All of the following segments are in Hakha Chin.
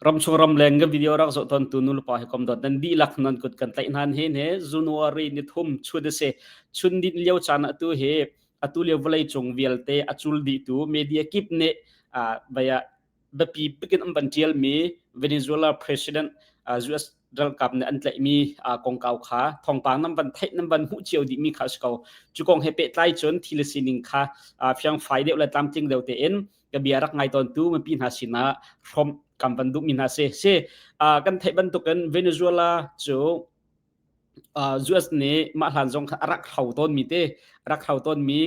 Ramchung ramleng ka video rak zoh tawntu nulepa hi kom dawt nan dihlak nan kut kan tlaih hna hin he January ni thum chun a si. Chun din lio caan ah tu hi atu lio vawlei cung vialte a cul dihtu media kip nih vaya biapi bikin an van ṭialmi Venezuela president US ralkap nih an tlaihmi kongkau kha thawngpang nan van theih nan van hmuh cio dihmi kha a si ko. Cu kong he pehtlai cun thil a sining kha fiangfai deuh le tlamtling deuh tein ka bia rak ngai tawntu mipi hna sinah hrawmh kan van duhmi hna si. Si kan theih bantukin Venezuela cu US nih mah hlan zong kha a rak hro tawnmi te rak hro tawnmi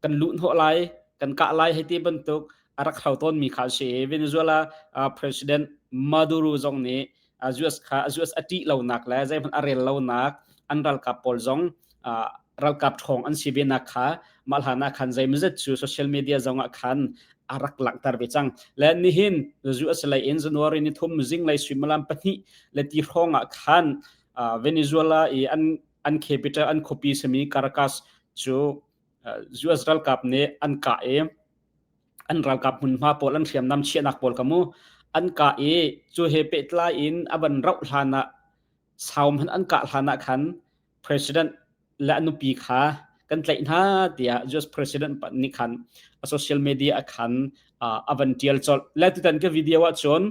kan luh hnawh lai kan kah lai hei ti bantuk a rak hro tawnmi kha a si i Venezuela President Maduro zong nih US kha US a ṭih lonak le zeihmanh a rel lonak an ralkap pawl zong ralkap ṭhawng an si ve nak kha mah hlan ah khan zeimawzet cu social media zong ah khan a rak langhter ve cang. Le nihin US lei in January ni thum zinglei suimilam pahnih le ti hrawng ah khan Venezuela i an an capital an khuapi simi Caracas cu US ralkap nih an kah i an ralkap hmunhma pawl an hriamnam chiahnak pawl ka mu an kah i cu he pehtlai in a van rauh hlan ah sau hmanh an kah hlan ah khan president le a nupi kha kan tlaih hna tiah US president nih khan a social media ah khan a van tial colh le tutan ka video ah cun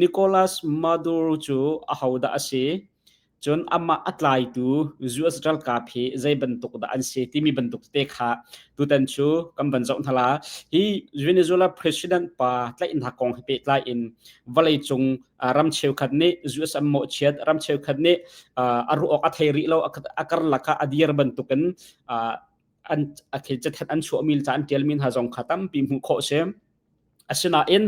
Nicolas Maduro cu ahodah a si Cun amah a tlaitu US ralkap hi zei bantuk dah an si timi bantuk te kha tutan cu kan van zoh hna la. Hi Venezuela president pa tlaihnak kong he pehtlai in vawleicung ram cheukhat nih US an mawhchiat, ram cheukhat nih a ruah awk a thei rih lo, a karlak ah a dir bantukin an a cathanh an chuahmi ca an ṭialmi hna zong kha tampi hmuh khawh a si. Asinain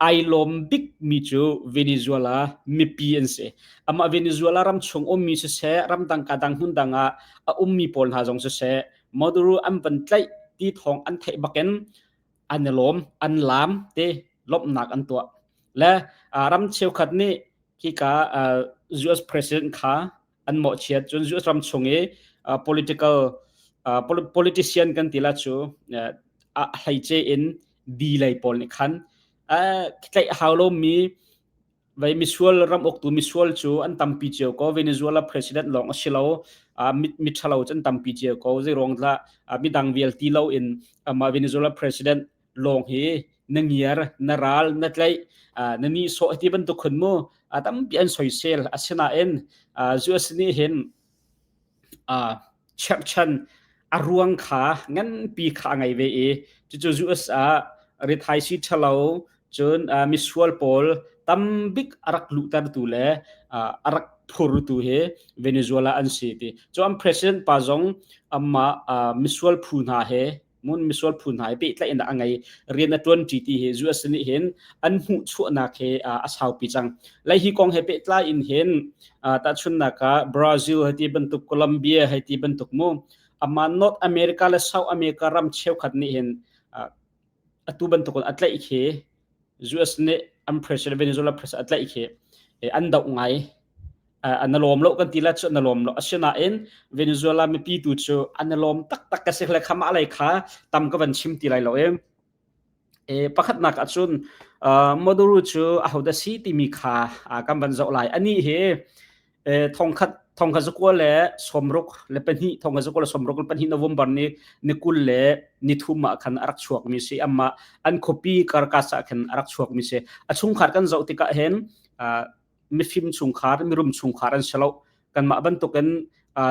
ai lawm bikmi cu Venezuela mipi an si. Amah Venezuela ram chung ummi siseh, ramdang ka dang hmun dang ah a ummi pawl hna zong siseh, Maduro an van tlaih ti thawng an theih bakin an i lawm, an laam te lawmhnak an tuah. Le ram cheukhat nih khika US president kha an mawhchiat cun US ram chung i political politician kan ti la cu a hleice in di lei pawl nih khan tlaih hau lomi vai misual ram uktu misual cu an tampi cio ko Venezuela president lawng a si lo mi ṭhalo cu an tampi cio ko zei ruang dah midang vial ti lo in amah Venezuela president lawng hi na ngiar na ral na tlaih na ni sawh ti bantuk khun mu tampi an soisel asinain US nih hin cherhchan a ruang kha nganpi kha a ngei ve i cucu US ah rithaisi ṭhalo cun misual pawl tambik a rak luhtertu le a rak phurtu hi Venezuela an si ti cu an president pa zong amah misual phu hna he mun misual phu hna he pehtlaihnak a ngei rian a ṭuan ṭi ti hi US nih hin an hmuhchuahnak he a saupi cang. Lai hi kong he pehtlai in hin tahchunnak ah Brazil hei ti bantuk Colombia hei ti bantuk mu ama North America le South America ram cheukhat nih hin atu bantuk a tlaih khi US nih an president Venezuela president a tlaih khi an doh ngai an lawm lo kan ti la cu an lawm lo asinain Venezuela mipi tu cu an lawm taktak ka si le kha mah lei kha tam ka van chim ti lai lo e e pakhatnak ahcun Maduro cu ahodah si timi kha kan van zoh lai ani hi thongkhat thongkhat zakua le sawmruk le pahnih thongkhat zakua le sawmruk le pahnih November ni ni kul le ni thum ah khan a rak chuak mi si amma an khuapi Caracas ah khan a rak chuak mi si a chungkhar kan zoh tikah hin mifim chungkhar mirum chungkhar an si lo kanmah bantukin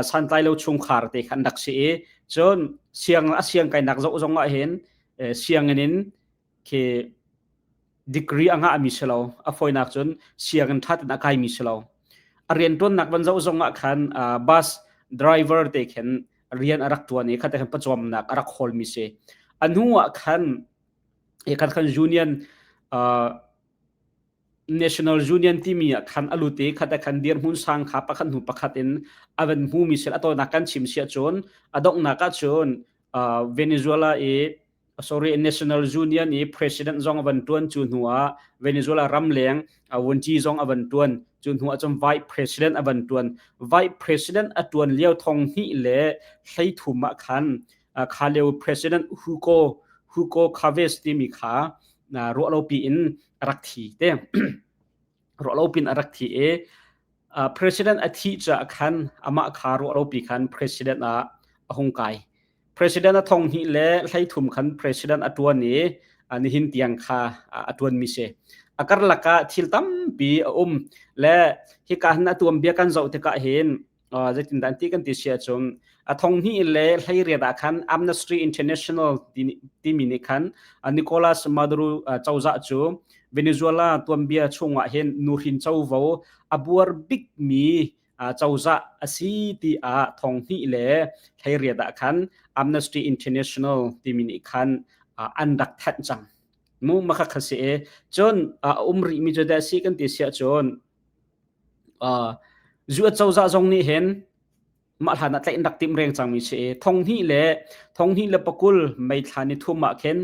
santlai lo chungkhar te khan rak si i cun siang a siang kainak zoh zong ah hin sianginn in khi degree a ngah mi si lo a fawinak cun sianginn ṭha tein a kai mi si lo a rianṭuannak van zoh zong ah khan bus driver te khin rian a rak ṭuan i khate khan pawcawmnak a rak hawl mi si a hnu ah khan khan khan union National Union timi ah khan a lut i khat ah khan dirhmun sang kha pakhat hnu pakhat in a van hmumi sil a tawinak kan chim si ahcun a donghnak ahcun Venezuela i sorry National Union i president zong a van tuan cu hnu ah Venezuela ramleng vunci zong a van tuan cu hnu ah cun vice president a van tuan vice president a tuan lio thong hnih le 13 ah khan kha lio president Hugo Hugo Chavez timi kha. Ruah lo pi in a rak thi te. Ruah lo pin a rak thi i president a thih caah khan amah kha ruah lo pi khan president ah a hung kai. President a thong hnih le 13 khan president a ṭuan i nihin tiang kha a ṭuanmi si. A karlak ah thil tampi a um le hika hin a tuanbia kan zoh tikah hin zeitindah an ti kan ti si ahcun a thong hnih le 18 ah khan Amnesty International timi nih khan Nicolas Maduro cozah cu Venezuela tuanbia chungah hin nuhrin covo a buar bikmi cozah a si tiah thong hnih le 18 ah khan Amnesty International timi nih khan an rak thanh cang. Mu makha kha si i cun a um rihmi cu dah si kan ti si ahcun US cozah zong nih hin mah hlan ah tlaih in rak timh reng cangmi si i 2020 May thla ni thum ah khin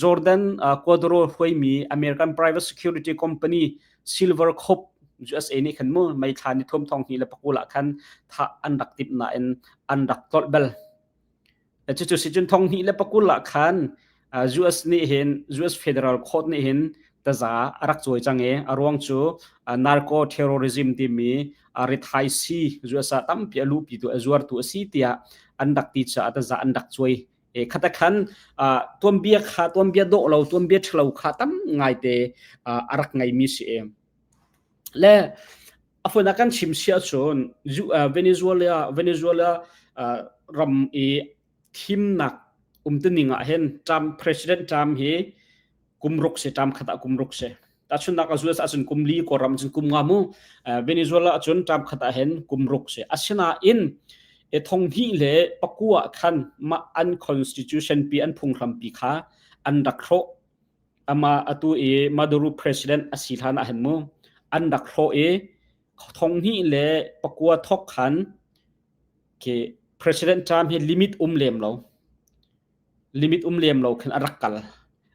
Jordan Quadro hruaimi American private security company Silver Corp USA nih khan mu May thla ni thum 2020 ah khan thah an rak timh nain an rak tlolh bal. Cucu sicun 2020 ah khan US nih hin US Federal Court nih hin taza a rak cawi cang i a ruang cu narco terrorism timi rithai si US ah tampi a luhpi tu a zuartu a si tiah an rak ti caah taza an rak cuai. E khata khan tuanbia kha tuanbia dawh lo tuanbia ṭhalo kha tam ngaite a rak ngeimi si e. Le a fun ah kan chim si ahcun Venezuela Venezuela ram i thimnak umtuning ah hin Trump President Trump hi kum ruk si term khat ah kum ruk si. Tahchunhnak ah US ahcun kum li Kawlram cun kum nga mu. Venezuela ahcun term khat ah hin kum ruk si. Asinain e thong hnih le pakua khan mah an constitution pi an phunghram pi kha an rak hrawh Amah atu i Maduro president a si hlan ah hin mu an rak hrawh i 2009 thawk khan khi President Trump hi limit um lem lo. Limit um lem lo khin a rak kal.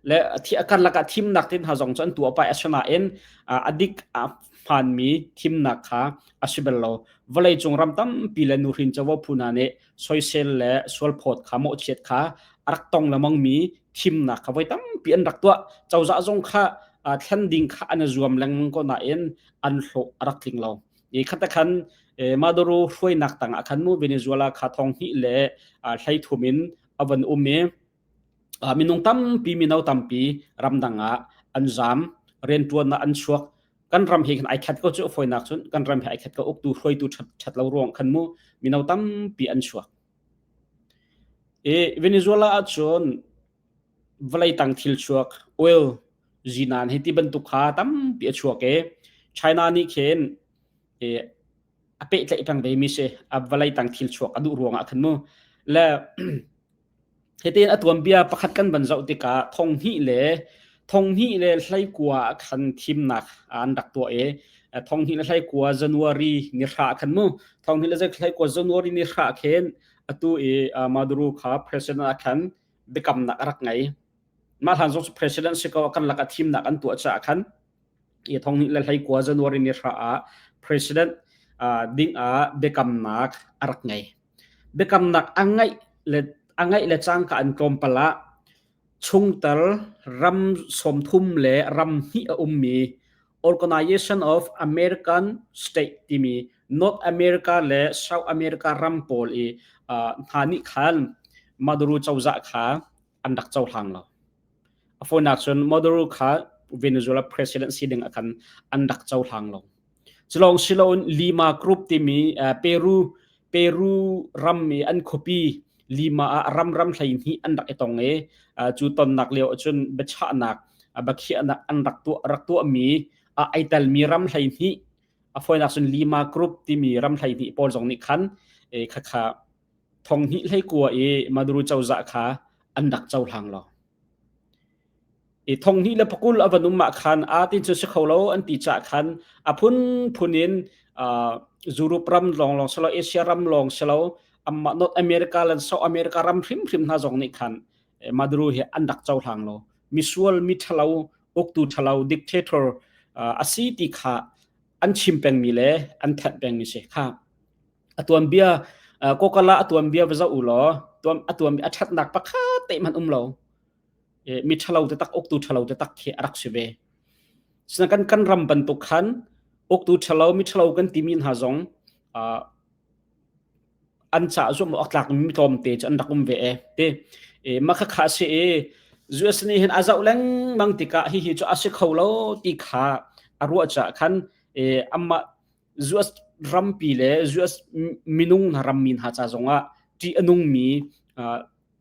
Le thi a karlak ah thimnak tin ha zong cu an tuah pai asinain a dik a hmaanmi thimnak kha a si bal lo. Vawlei cung ram tampi le nuhrin covo phu hna nih soisel le sualphawt kha mawhchiat kha a rak tong lengmang mi thimnak kha voi tampi an rak tuah. Cozah zong kha thlen ding kha an i zuam lengmang ko nain an hlawh a rak tling lo. I khata khan Maduro hruainak tang ah khan mu Venezuela kha thong hnih le 30 in a van um i minung tampi mino tampi ramdang ah an zam riantuan ah an chuak kan ram hi khan ai khat ko cu fawinak cun kan ram hi ai khat ko uktu hruaitu that lo ruang khan mu mino tampi an chuak i Venezuela ahcun vawlei tang thil chuak oil zinan hi ti bantuk kha tampi a chuak i China nih khin a pehtlaih peng ve mi si a vawlei tang thil chuak a duh ruangah khan mu le Hitin a tuanbia pakhat kan van zoh tikah 2021 ah khan thimnak an rak tuah i 2021 January ni hra khan mu 2021 January ni hra khin atu i Maduro kha president ah khan biakamnak a rak ngei. Mah hlan zong cu president si ko kan lakah thimnak an tuah caah khan i 2021 January ni hra ah president ding ah biakamnak a rak ngei. Biakamnak a ngeih le a ngeih le cangka an tlawmpal ah chungtel ram 30 le ram hnih a ummi Organization of American State timi North America le South America ram pawl i hna nih khan Maduro cozah kha an rak cohlang lo. A fawinak cun Maduro kha Venezuela president si ding ah khan an rak cohlang lo. Culawng siloin Lima Group timi Peru Peru ram i an khuapi Lima ah ram ram 12 an rak i tong i cu tonnak lio ahcun biachahnak biakhiahnak an rak tuah rak tuahmi ai telmi ram 12 a fawinak cun Lima Group timi ram 12 pawl zong nih khan khakha 2019 i Maduro cozah kha an rak cohlang lo. I thong hnih le pakul a van um ah khan aa tin cu si kho lo an ti caah khan a phunphun in uh, Europe ram lawng lawng silo Asia ram lawng silo amma North America le South America ram hrimhrim hna zong nih khan Maduro hi an rak cohlang lo misual mi ṭhalo uktu ṭhalo dictator uh, a si ti kha an chim pengmi le an thanh pengmi si kha a tuanbia kokala a tuanbia va zoh u law tuan a tuan a ṭhatnak pakhat te hmanh um lo. Mi ṭhalo taktak uktu ṭhalo taktak khi a rak si ve. Sina kan kan ram bantuk khan uktu ṭhalo mi ṭhalo kan timi hna zong an ca zumh awk tlak mi tlawmte cu an rak um ve e ti mah kha kha si i US nih hin a zoh lengmang tikah hihi cu a si kho lo ti kha a ruah caah khan amah US rampi le US minung hna rammi hna ca zongah ṭih a nungmi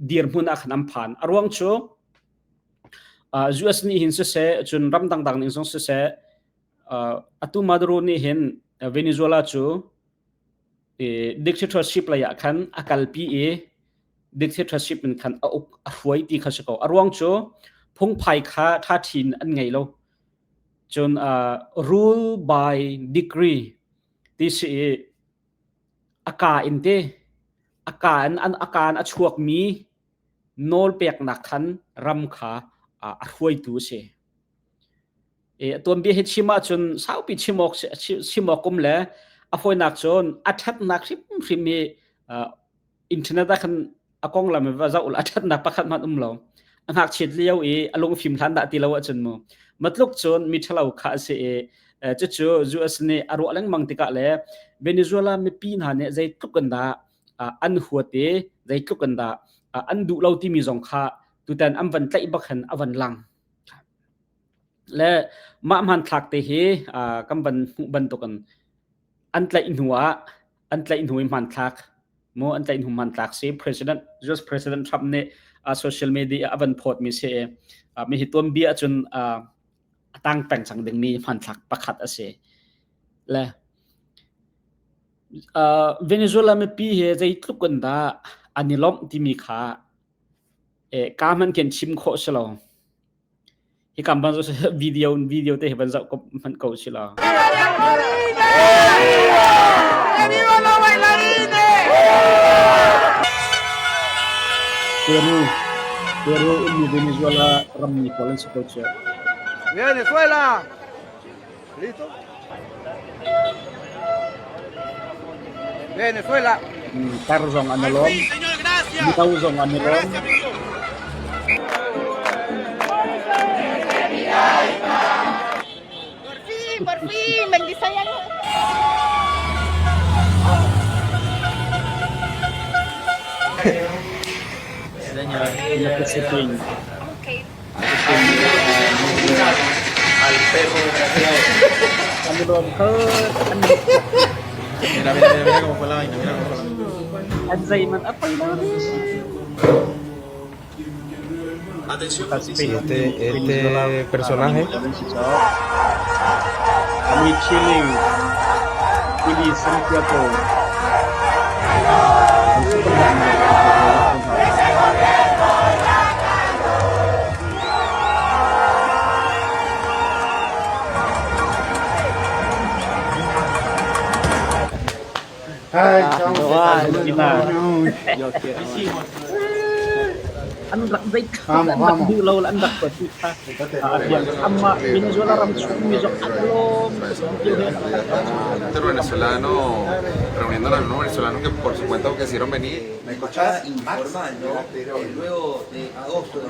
dirhmun ah khan an phan. A ruang cu US nih hin siseh cun ram dangdang nih zong siseh atu Maduro nih hin Venezuela cu dictatorship lei ah khan a kalpi i dictatorship in khan a uk a hruai ti kha si ko. A ruang cu phungphai kha ṭha ṭhin an ngei lo. Cun rule by decree ti si i a ka in te a ka in an a ka in a chuakmi nawl peknak khan ram kha a hruaitu a si. Tuanbia hi chim ahcun saupi chim awk chim awk um le a fawinak cun a ṭhatnak hrimhrim hi internet ah khan a konglam va zoh a ṭhatnak pakhat hmanh um lo. A ngakchiat lio i a lungfim hlan dah ti lo ahcun mu matluk cun mi ṭhalo kha a si i cucu US nih a ruah lengmang tikah le Venezuela mipi hna nih zeitluk in dah an huat i zeitluk in dah an duh lo timi zong kha tutan an van tlaih bak hin a van lang. Le mah hmanthlak te hi kan van hmuh bantukin an tlaih hnu ah an tlaih hnu i hmanthlak mu an tlaih hnu hmanthlak si President US President Trump nih social media a van phawt mi si mi hi tuanbia ahcun a tang peng cang dingmi hmanthlak pakhat a si. Le Venezuela mipi hi zeitluk in dah an i lawmh timi kha ka hmanh khin chim khawh si lo. Hi kam ban video video te hi van zoh ko hmanh ko si la. Peru Peru ummi Venezuela rammi pawl an si ko cu. Venezuela! Listo? Venezuela. Tar zong an i lawm. Mino zong an i lawm. Por fin, por fin, bendito Okay. Mira, mira, mira, mira cómo fue la vaina, mira cómo fue la vaina. An zeihmanh a poi lo. Y este, este personaje Ami Chile, Chile Santiago. An rak zei an rak duh lo an rak tuah ti kha amah Venezuela ram chung mi zong an lawm Este venezolano, reuniendo a los venezolanos que por su cuenta quisieron venir. ¿Me escuchás? Informando el luego de agosto.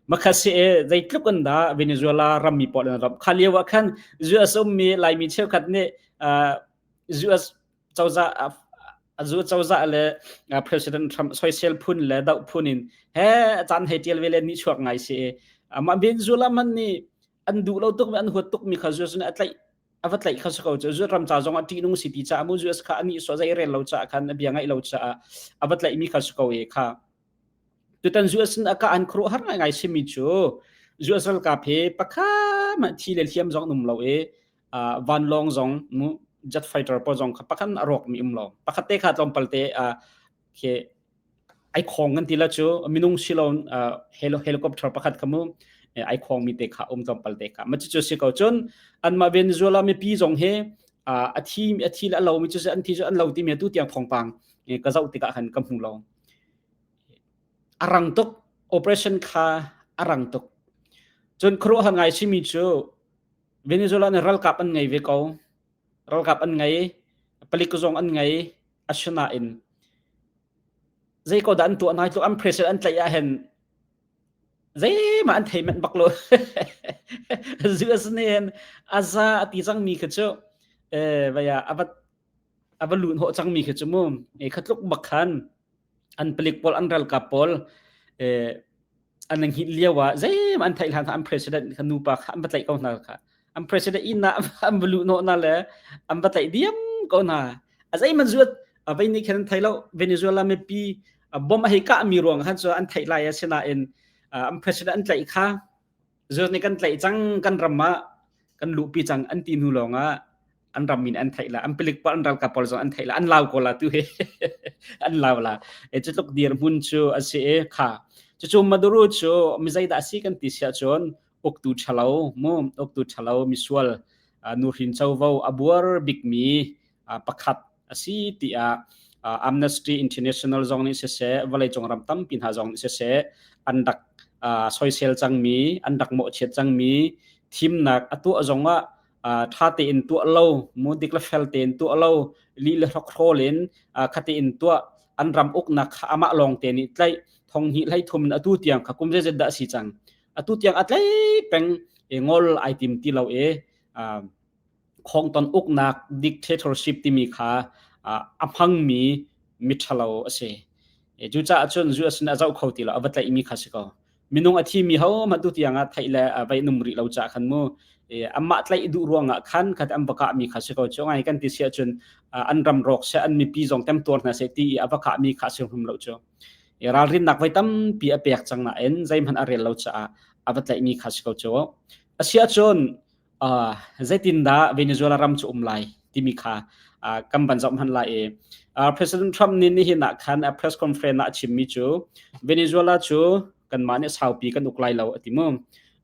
Makhat si e zeitluk in dah Venezuela rammi pawl an ram kha lio ah khan US ummi Laimi cheukhat nih US cozah azu cozah le President Trump soisel phun le doh phun in he caan hei tial ve le ni chuak ngai si mah Venezuela man nih an duh lo tuk mi an huat tuk mi kha US nih a tlaih a va tlaih kha si ko cu US ram ca zong ah ṭihnung si ti caah mu US kha ani so zei rel lo caah khan a bia ngaih lo caah a va tlaih mi kha si ko e kha tutan US in a ka an khuruh har ngai ngai simi cu US ralkap he pakha ma thi le hliam zong um lo e vanlawng zong mu jet fighter pawl zong kha pakhat a rawk mi um lo pakhat te kha tlawmpal te khi ai khong kan ti la cu minung silo helicopter pakhat kha mu ai khong mi te kha um tlawmpal te kha ma cu si ko cun anmah Venezuela mipi zong he a thi a thi le a lo mi cu an thi cu an lo ti mi tu tiang thawngpang ka zoh tikah khan ka hmu lo a rang tuk operation kha a rang tuk cun khuaruahhar ngai simi cu Venezuela nih ralkap an ngei ve ko. Ralkap an ngei, palik zong an ngei. Asinain. Zei ko dah an tuah nai tluk an president an tlaih ah hin zeihmah an thei manh bak lo. US nih hin a za a ti cangmi kha cu eh vaya a va a va luh hnawh cangmi khi cu mu e kha tluk bak khan an palik pawl an ralkap pawl eh an hngilh lio ah zeihmah an theih hlan an president kha nupa kha an va tlaih ko hna kha an president inn ah an va luh hnawh hna le an va tlaih diam ko hna a zeihmanh zuat a vei nih khan an thei lo Venezuela mipi bom a hei kah mi ruang khan cu an theih lai asinain an president an tlaih kha zuat nih kan tlaih cang kan ram ah kan luhpi cang an ti hnu lawng ah an ram min an theih la an palik pawl an ralkap pawl zong an theih la an lau ko la tu hi an lau la e cu tluk dirhmun cu a si e kha cucu Maduro cu mi zeidah si kan ti siah cun uktu ṭhalo mu uktu ṭhalo misual nuhrin covo a buar bikmi pakhat a si tiah Amnesty International zong nih siseh vawleicung ram tampi hna zong nih siseh an rak soisel cangmi an rak mawhchiat cangmi thimnak a tuah zong ah ṭha tein tuah lo mu dik le fel tein tuah lo lih le hrokhrawl in khate in tuah an ram uknak kha amah lawng te nih tlaih thong hnih hlei thum in atu tiang kha kum zeizat dah si cang atu tiang a tlai peng e ngol ai tim ti lo e khongton uknak dictatorship timi kha a hmangmi miṭhalo a si. Cucaah cun US nih a zoh kho ti lo a va tlaihmi kha si ko. Minung a thimi hohmanh tu tiang ah theih le vei num rih lo caah khan mu amah tlaih duh ruangah khan khat an va kahmi kha si ko. Cu ngai kan ti si ahcun an ram rawk seh an mipi zong temtuar hna seh ti i a va kahmi kha si hrim lo cu. Ralrinnak voi tampi a pek cang nain zeihmanh a rel lo caah a va tlaihmi kha si ko cu. Asiahcun zeitindah Venezuela ram cu um lai timi kha kan van zoh hmanh lai i President Trump nih nihin ah khan a press conference ah a chimmi cu Venezuela cu kanmah nih saupi kan uk lai lo a ti mu.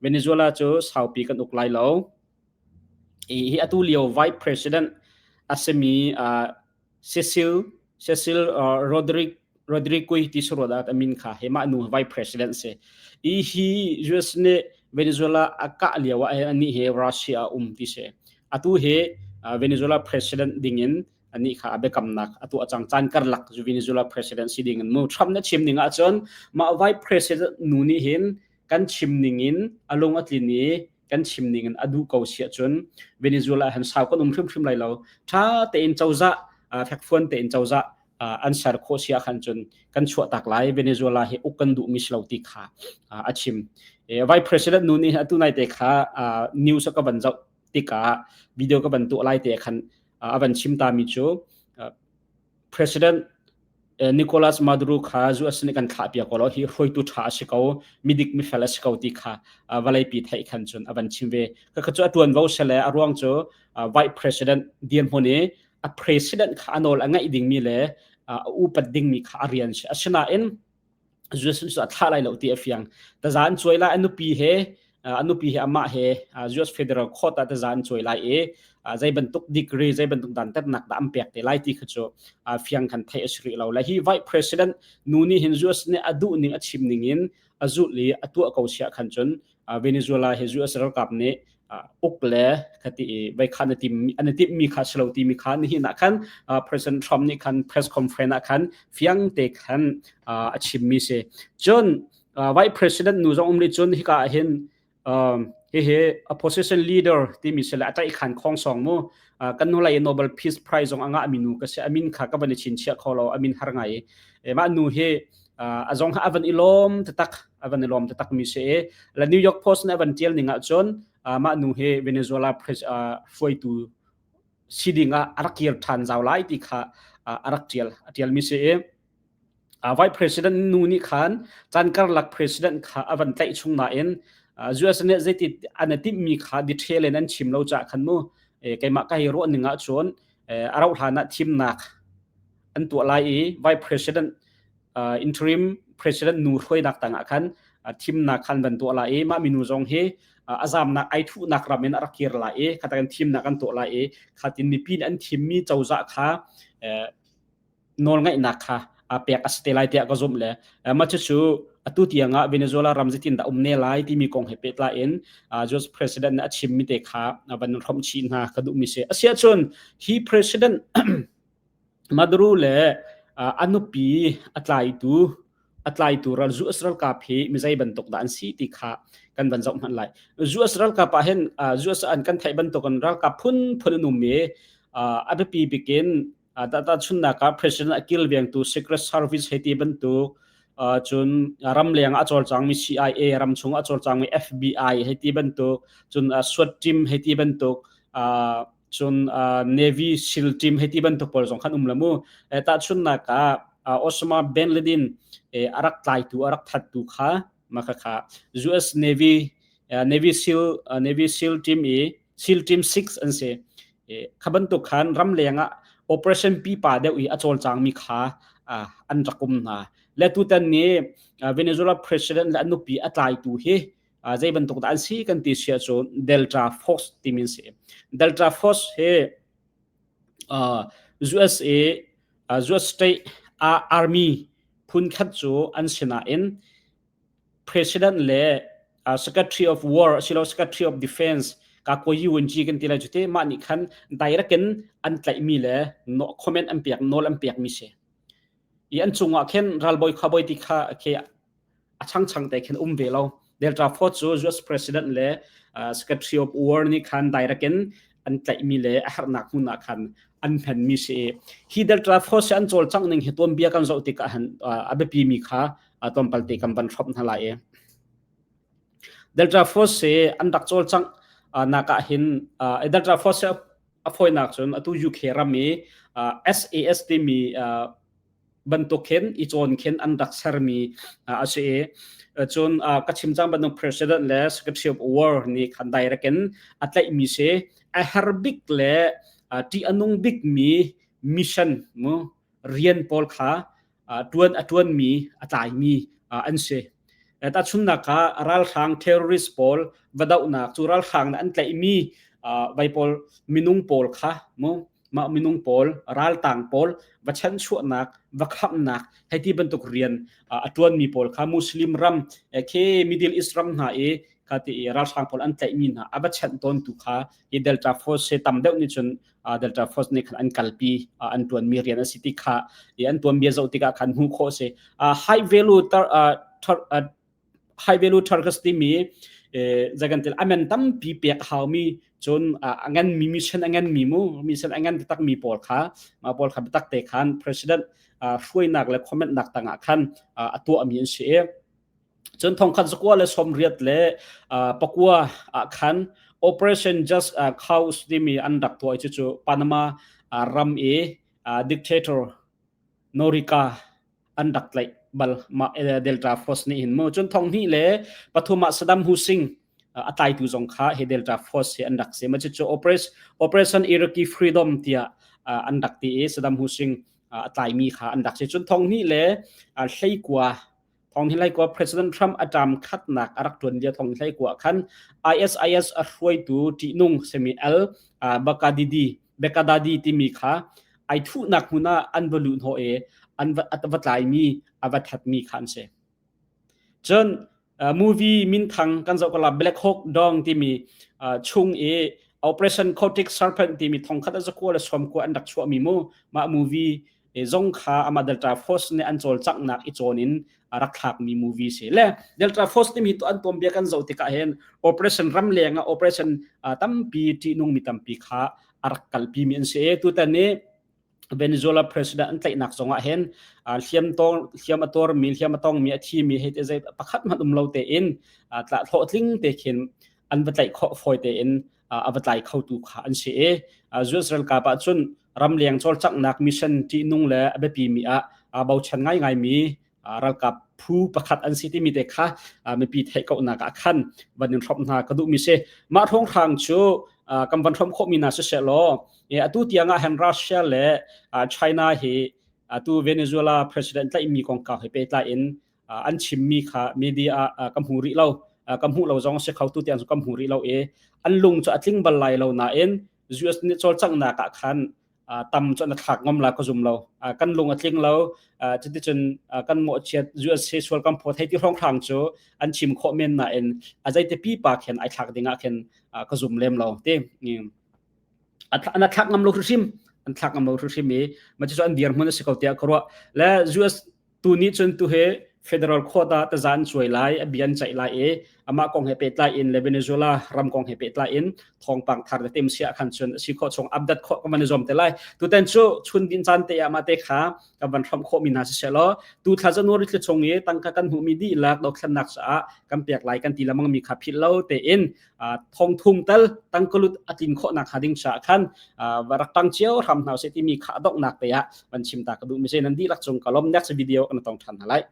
Venezuela cu saupi kan uk lai lo. Hi atu lio Vice President a simi Cecil Cecil Roderick Rodriguez ti suruat ah amin kha he mah nu vice president si. I hi US nih Venezuela a kah lio ah ani he Russia a um ti si. Atu he Venezuela president ding in ani kha a biakamnak atu a cang caan karlak Venezuela president si ding in mu Trump na chim ning ahcun mah vice president nu nih hin kan chim ning in a lung a tlin i kan chim ning in a duh ko si ahcun Venezuela han sau kan um hrimhrim lai lo. Ṭha tein cozah fekfuan tein cozah an ser khawh si ahkhan cun kan chuah tak lai Venezuela hi uk kan duhmi si lo ti kha a chim. Vice President nu nih atu nai te kha news ka van zoh tikah video ka van tuah lai te khan a van chim ta mi cu President Nicolas Maduro kha US nih kan thlah piak ko lo hi hruaitu ṭha a si ko midik mifel a si ko ti kha vawleipi theih khan cun a van chim ve ka kha cu a ṭuanvo si le a ruang cu vice president dirhmun i a president kha a nawl a ngaih dingmi le a upat dingmi kha a rian si asinain US cu a thlah lai lo ti a fiang. Taza an cuai lai a nupi he a nupi he amah he US Federal Court ah taza an cuai lai i zei bantuk degree zei bantuk dantatnak dah an pek te lai ti kha cu fiang khan theih a si rih lo. Le hi Vice President nu nih hin US nih a duh ning a chim ning in a zulh i a tuah ko siah khan cun Venezuela hi US ralkap nih uk le khati i vai kha na tim an i timmi kha si lo timi kha nihin ah khan President Trump nih khan press conference ah khan fiang te khan a chimmi si cun Vice President nu zong um li cun hika ah hin hihi opposition leader timi si le a tlaih khan khong song mu kan nu lai Nobel Peace Prize zong a ngah mi nu ka si amin kha ka van i chinchiah kho lo amin har ngai mah nu hi a zong a van i lawm tatak a van i lawm tatak mi si i la New York Post nih a van tial ning ahcun mah nu hi Venezuela hruaitu si ding ah a rak kir ṭhan zau lai ti kha a rak tial a tial mi si i Vice President nu nih khan caan karlak president kha a van tlaih chung nain US nih zeiti an i timhmi kha detail in an chim lo caah khan mu keimah ka hi ruah ning ahcun a rauh hlan ah thimnak an tuah lai i vice president interim president nu hruainak tangah khan thimnak khan van tuah lai i mah minu zong hi a zamnak ai thuhnak ram in a rak kir lai i khatakan thimnak an tuah lai i khatin mipi nih an thimmi cozah kha nawlngaihnak kha pek a si te lai tiah ka zumh le mah cucu atu tiang ah Venezuela ram zeitin dah um ne lai timi kong he pehtlai in US president nih a chimmi te kha van hrawmh chih hna ka duhmi si. Asiahcun hi president Maduro le a nupi a tlaitu a tlaitu ral US ralkap hi mizei bantuk dah an si ti kha kan van zoh hmanh lai. US ralkap ah hin US an kan theih bantuk in ralkap phun phun an um i a biapi bik in tahchunhnak ah president a kilvengtu Secret Service hei ti bantuk cun ramleng ah a cawlcangmi CIA ramchung ah a cawlcangmi FBI hei ti bantuk cun SWAT team hei ti bantuk cun Navy SEAL team hei ti bantuk pawl zong khan um la mu. Tahchunhnak ah Osama bin Laden a rak tlaitu a rak thattu kha mah kha US Navy Navy SEAL Navy SEAL team i SEAL Team 6 an si. Kha bantuk khan ramleng ah operation pipa deuh i a cawlcangmi kha an rak um hna. Le tutan ni Venezuela president le a nupi a tlaitu hi zei bantuk dah an si kan ti sia cu Delta Force timi an si. Delta Force hi USA US state army phun khat cu an si nain President le Secretary of War asilo Secretary of Defense ka ko UNG kan ti lai cu te mah nih khan direct in an tlaihmi le comment an pek nawl an pekmi si. I an cungah khin ralbawi khuabawi ti kha khi a changchang te khin um ve lo. Delta Force cu US President le Secretary of War nih khan direct in an tlaihmi le a herhnak hmun ah khan an hmanmi si. Hi Delta Force an cawlcangh ning hi tuanbia kan zoh tikah han a biapi mi kha tlawmpal te kan van hrawmh hna lai i Delta Force hi an rak cawlcangh nak ah hin Delta Force a fawinak cun atu UK ram i SAS timi bantuk khin i cawn khin an rak sermi a si i cun ka chim cang bantuk president le secretary of war nih khan direct in a tlaihmi si a her bik le ṭih a nung bikmi mission mu rian pawl kha ṭuan a ṭuanmi a tlaimi an si. Tahchunhnak ah ralhrang terrorist pawl va dohnak cu ralhrang nih an tlaihmi vai pawl minung pawl kha mu mah minung pawl raltang pawl va chanchuahnak va khamhnak hei ti bantuk rian a ṭuanmi pawl kha Muslim ram khi Middle East ram hna i kha ti i ralhrang pawl an tlaihmi hna a va chanh tawntu kha hi Delta Force he tam deuh nih cun Delta Force nih khan an kalpi an ṭuanmi rian a si ti kha i an tuanbia zoh tikah khan hmuh khawh a si. High value tar, high value targets timi zagantil amen tampi pek a haumi cun a nganmi mission a nganmi mu mission a ngan takmi pawl kha mah pawl kha biatak te khan president hruainak le comment nak tangah khan a tuahmi an si i Cun thongkhat zakua le sawmriat le pakua ah khan Operation Just Cause timi an rak tuah i cucu Panama ram i dictator Noriega an rak tlaih bal mah Delta Force nih hin mu. Cun thonghnih le pathum ah Saddam Hussein a tlaitu zong kha hi Delta Force hi an rak si. Mah cucu Operation Iraqi Freedom tiah an rak ti i Saddam Hussein a tlaimi kha an rak si. Cun thonghnih le hleikua Thawnghlei President Trump a term khatnak a rak ṭuan lio thawnghlei kua khan ISIS a hruaitu ṭihnung simi Al Baghdadi Baghdadi timi kha ai thuhnak hmun ah an va luh hnawh i an va va tlaimi a va thatmi kha an si. Cun movie minthang kan zoh kala Black Hawk Down timi chung i Operation Coptic Serpent timi thongkhat a zakua le sawmkua an rak chuahmi mu mah movie zong kha amah Delta Force nih an cawlcanghnak i cawn in a rak thlakmi movie si le Delta Force timi tu an tuanbia kan zoh tikah hin operation ramleng ah operation tampi ṭihnung mi tampi kha a rak kalpi mi an si tutan ni Venezuela president an tlaihnak zong ah hin hliam tong hliam a tuar mi hliam a tong mi a thi mi hei te zei pakhat hmanh um lo tein tla hlawhtling te khin an va tlaih khawh fawi tein a va tlai khotu kha an si i US ralkap ah cun ramleng cawlcanghnak mission ṭihnung le a biapimi ah bochan ngaingaimi ralkap phu pakhat an si timi te kha mipi theih kohnak ah khan van in hrawmh hna ka duhmi si mah hrawnghrang cu kan van hrawmh khawhmi hna siseh law atu tiang ah hin Russia le China hi atu Venezuela president tlaihmi kongkau he pehtlai in an chimmi kha media ah ka hmu rih lo ka hmuh lo zong si kho tu tiang cu ka hmu rih lo i an lung cu a tling bal lai lo nain US nih cawlcanghnak ah khan tam cu na thlak ngam la ka zum lo kan lung a tling lo cuticun kan mawhchiat US he sual kan phawt hei ti hrawnghrang cu an chim khawh men nain a zeite pipa khin ai thlak ding ah khin ka zum lem lo ti na thlak ngam lo hrim. An thlak ngam lo hrimhrim i mah cu an dirhmun a si ko tiah ka ruah. Le US tu nih cun tu hi federal court ah taza an cuai lai, a bia an ceih lai i amah kong he pehtlai in le Venezuela ram kong he pehtlai in thawngpang thar te tim sia khan cun a si khawh chung update khawh ka van i zuam te lai. Tutan cu chun din caan te ah mah te kha kan van hramh khawh mi hna si seh law tu thla January thla chung i tangka kan hmuh mi dihlak dothlennak caah kan pek lai kan ti lamang mi kha philh lo tein thong thum tal tangkalut a tlin khawh nak hnga ding cha khan va rak tang cio hram hna se timi kha donghnak te ah van chim ta ka duh mi se nan dihlak cung ka lom. Next video kan tong than hna lai.